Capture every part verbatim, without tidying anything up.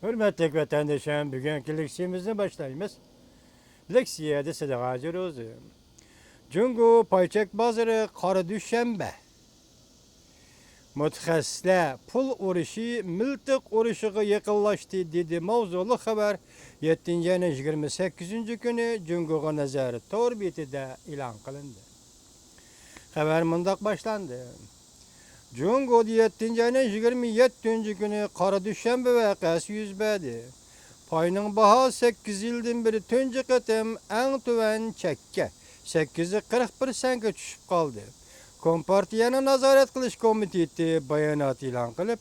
ھۆرمەتلىك ۋەتەندىشىم، بۈگۈنكى لېكسىيەمىزنى باشلايمىز. لېكسىيەدە سىلىغا ھازىر ئۆزى. جۇڭگو پاي چەك بازىرى قارا دۈشەنبە. مۇتەخەسسىسلەر پۇل ئۇرۇشى مىلتىق ئۇرۇشىغا يېقىنلاشتى، دېدى ماۋزۇلۇق خەۋەر يەتتىنچى ئاينىڭ يىگىرمە سەككىزىنچى كۈنى جۇڭگوغا نەزەر تور بېتىدە ئېلان قىلىندى. خەۋەر مۇنداق باشلاندى. جۇڭگودا يەتتىنچى ئاينىڭ يىگىرمە يەتتىنچى كۈنى قارا دۈشەنبە ۋەقەسى يۈز بەردى. پاينىڭ باھاسى سەككىز يىلدىن بېرى تۇنجى قېتىم ئەڭ تۆۋەن چەككە، سەككىز يۈز قىرىق بىر سەنتكە چۈشۈپ قالدى. كومپارتىيەنىڭ نازارەت قىلىش كومىتېتى بايانات ئېلان قىلىپ،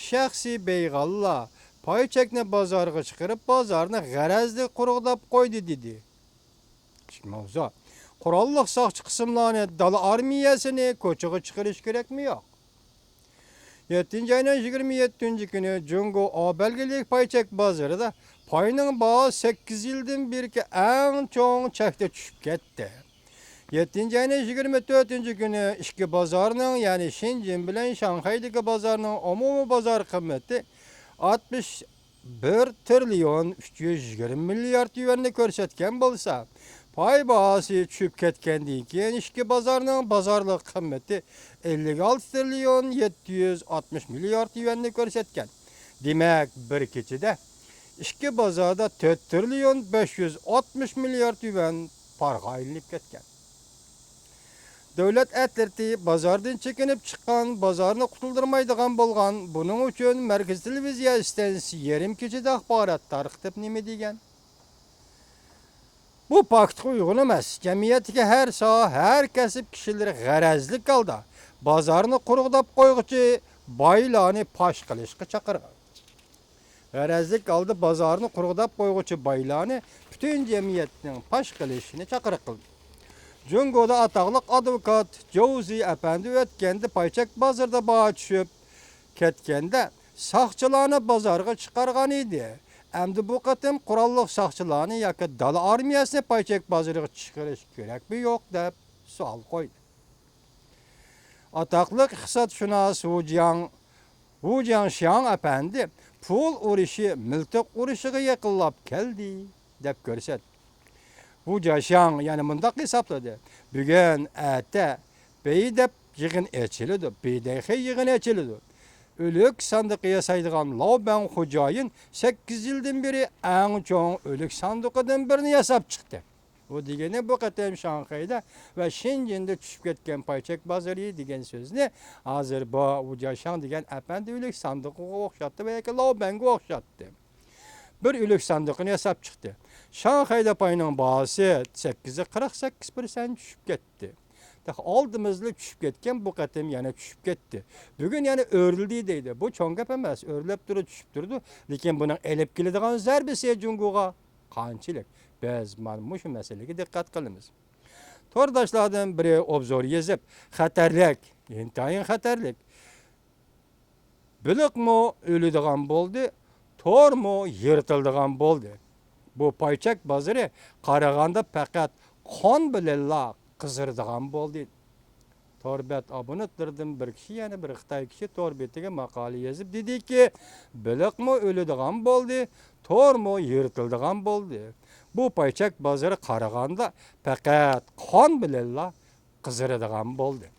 شەخسىي بەيگىلەر پاي چەكنى بازارغا چىقىرىپ، بازارنى غەرەزلىك قۇرغۇداپ قويدى، دېدى. ماۋزۇ. قوراللىق ساقچى قىسىملارنى، دالا ئارمىيەسىنى كوچىغا چىقىرىش كېرەكمۇ يوق؟ يەتتىنچى ئاينىڭ يىگىرمە يەتتىنچى كۈنى جۇڭگو ئا بەلگىلىك پاي چەك بازىرىدا پاينىڭ باھاسى سەككىز يىلدىن بېرىكى ئەڭ چوڭ چەكتە چۈشۈپ كەتتى. يەتتىنچى ئاينىڭ يىگىرمە تۆتىنچى كۈنى ئىچكى بازارنىڭ، يەنى شېنجېن بىلەن شاڭخەيدىكى بازارنىڭ ئومۇمىي بازار قىممىتى ئاتمىش بىر تىرىليون ئۈچ يۈز يىگىرمە مىليارد يۈەننى كۆرسەتكەن بولسا، پاي باھاسى چۈشۈپ كەتكەندىن كېيىن ئىچكى بازارنىڭ بازارلىق قىممىتى ئەللىك ئالتە تىرىليون يەتتە يۈز ئاتمىش مىليارد يۈەننى كۆرسەتكەن. دېمەك، بىر كېچىدە ئىچكى بازاردا تۆت تىرىليون بەش يۈز ئاتمىش مىليارد يۈەن پارغا ئايلىنىپ كەتكەن. دۆلەت ئەتلىرى بازاردىن چېكىنىپ چىققان، بازارنى قۇتۇلدۇرمايدىغان بولغان. بۇنىڭ ئۈچۈن مەركىزىي تېلېۋىزىيە ئىستانسىسى يېرىم كېچىدە ئاخبارات تارقىتىپ نېمە دېگەن؟ بۇ پاكىتقا ئۇيغۇن ئەمەس. جەمئىيەتتىكى ھەر ساھە، ھەر كەسىپ كىشىلىرى غەرەزلىك ھالدا بازارنى قۇرغۇداپ قويغۇچى بايلارنى پاش قىلىشقا چاقىرغان. غەرەزلىك ھالدا بازارنى قۇرغۇداپ قويغۇچى بايلارنى پۈتۈن جەمئىيەتنىڭ پاش قىلىشىنى چاقىرىق قىلدى. جۇڭگودا ئاتاقلىق ئادۋوكات جوۋزى ئەپەندى ئۆتكەندە پاي چەك بازىرىدا باھا چۈشۈپ كەتكەندە ساقچىلارنى بازارغا چىقارغان ئىدى. ئەمدى بۇ قېتىم قوراللىق ساقچىلارنى ياكى دالا ئارمىيەسىنى پاي چەك بازىرىغا چىقىرىش كېرەكمۇ يوق دەپ سوئال قويدى. ئاتاقلىق ئىقتىسادشۇناس ۋۇ جياڭ، ۋۇ جياڭشياڭ ئەپەندى پۇل ئۇرۇشى مىلتىق ئۇرۇشىغا يېقىنلاپ كەلدى، دەپ كۆرسەتتى. ۋۇ جياڭشياڭ يەنە مۇنداق ھېسابلىدى: بۈگۈن، ئەتە بېي دەپ يىغىن ئېچىلىدۇ، بېيدەيخېي يىغىنى ئېچىلىدۇ. ئۆلۈك ساندۇقى ياسايدىغان لاۋ بەڭ خوجايىن سەككىز يىلدىن بېرى ئەڭ چوڭ ئۆلۈك ساندۇقىدىن بىرنى ياساپ چىقتى. بۇ دېگىنى بۇ قېتىم شاڭخەيدە ۋە شېنجېندا چۈشۈپ كەتكەن پاي چەك بازىرى دېگەن سۆزنى ھازىر بۇ ۋۇ جياڭشياڭ دېگەن ئەپەندى ئۆلۈك ساندۇقىغا ئوخشاتتى ۋە ياكى لاۋ بەڭگە ئوخشاتتى. بىر ئۆلۈك ساندۇقىنى ياساپ چىقتى. شاڭخەيدە پاينىڭ باھاسى سەككىز يۈز قىرىق سەككىز پىرسەنت چۈشۈپ كەتتى. تېخى ئالدىمىزلا چۈشۈپ كەتكەن، بۇ قېتىم يەنە چۈشۈپ كەتتى. بۈگۈن يەنە ئۆرلىدى دەيدۇ. بۇ چوڭ گەپ ئەمەس، ئۆرلەپ تۇرۇپ چۈشۈپ تۇرىدۇ. لېكىن بۇنىڭ ئېلىپ كېلىدىغان زەربىسى جۇڭگوغا قانچىلىك؟ بىز مانا مۇشۇ مەسىلىگە دىققەت قىلىمىز. تورداشلاردىن بىرى ئوبزور يېزىپ، خەتەرلىك، ئىنتايىن خەتەرلىك. بېلىقمۇ ئۆلىدىغان بولدى، تورمۇ يىرتىلىدىغان بولدى. بۇ پاي چەك بازىرى قارىغاندا پەقەت قان بىلەنلا قىزىرىدىغان بولدى. تور بەت ئابونېنتلىرىدىن بىر كىشى، يەنە بىر خىتاي كىشى تور بېتىگە ماقالە يېزىپ دېدىكى، بېلىقمۇ ئۆلىدىغان بولدى، تورمۇ يىرتىلىدىغان بولدى. بۇ پاي چەك بازىرى قارىغاندا پەقەت قان بىلەنلا قىزىرىدىغان بولدى.